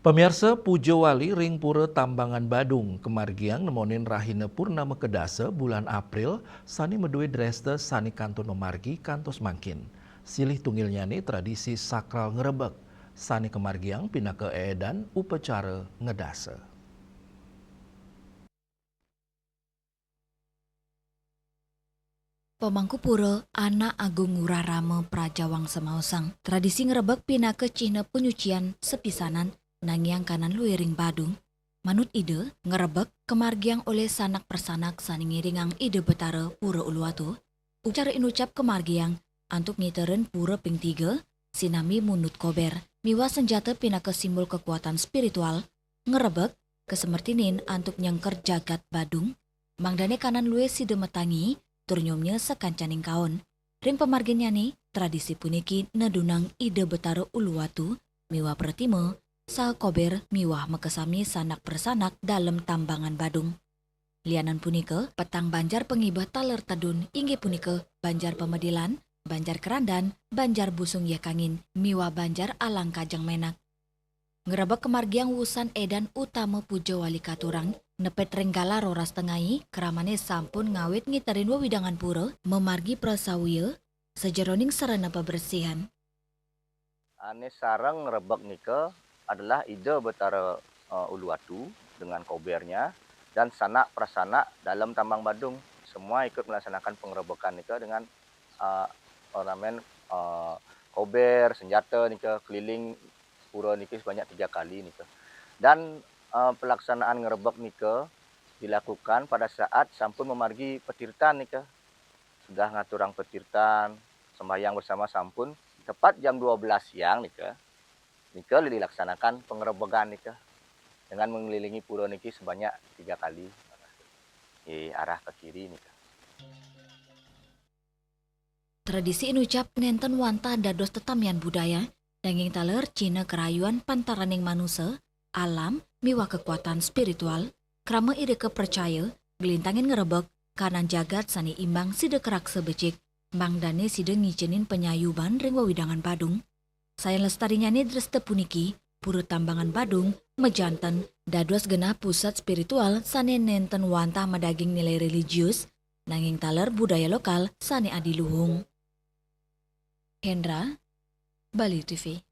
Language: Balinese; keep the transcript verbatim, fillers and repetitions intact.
Pamiarsa, puja wali ring Pura Tambangan Badung kamargiang nemonin rahina Purnama Kedasa bulan April, sane madue dresta sane kantun mamargi kantos mangkin. Silih tunggilnyane tradisi sakral ngrebek, sane kamargiang pinaka eedan upacara ngedasa. Pamangku pura, Anak Agung Ngurah Rama Prajawangsa maosang, tradisi ngrebek pinaka cihna panyucian sapisanan, nangiang kanan lue ring Badung. Manut Ida, ngrebek kamargiang olih sanak prasanak sane ngiringang Ida Betara Pura Uluwatu. Upacara inucap kamargiang antuk nyiterin pura ping tiga, sinambi mundut kober, miwah senjata pinaka simbol kekuatan spiritual. Ngrebek kasemertinin antuk nyengker jagat Badung, mangdane kanan lue sida matangi tur nyomnya sakancaning kaon. Ring pamarginnyane, tradisi puniki nedunang Ida Betara Uluwatu miwah pratima saha kober miwah makasami sanak prasanak Dalem Tambangan Badung. Lianan punika, petang banjar pangibeh taler tedun, inggih punika Banjar Pamedilan, Banjar Kerandan, Banjar Busung Yeh Kangin, miwah Banjar Alang Kajeng Menak. Ngrebek kamargiang wusan eedan utama puja wali katurang, nepit ring galah roras tengai, kramane sampun ngawit ngiterin wewidangan pura, mamargi prasawiya, sajeroning sarana pabresihan. Ane sareng ngrebek nika adalah Ida Betara, eh, Uluwatu dengan kobernya dan sanak prasanak Dalem Tambang Badung. Semua ikut melaksanakan pengrebekan nika dengan, eh, ornamen, eh, kober, senjata nika keliling pura nika sebanyak tiga kali nika. Dan, eh, pelaksanaan ngrebek nika dilakukan pada saat sampun mamargi patirtan nika. Sudah ngaturang patirtan, sembahyang bersama sampun, tepat jam dua belas siang nika, nika dilaksanakan pengrebegan nika dengan mengelilingi pura niki sebanyak tiga kali. Eh, arah ke kiri nika. Tradisi inucap nenten wantah dados tetamian budaya, nanging taler cihna karayuan pantaraning manusa, alam, miwah kekuatan spiritual. Krama irika pracaya, glintangin ngrebek, kanan jagat sane imbang sida karaksa becik, mangdane sida ngicenin panyayuban ring wewidangan Badung. Sayan lestarinyane dresta puniki, Pura Tambangan Badung majanten dados genah pusat spiritual sane nenten wantah madaging nilai religius, nanging taler budaya lokal sane adiluhung. Hendra, Bali T V.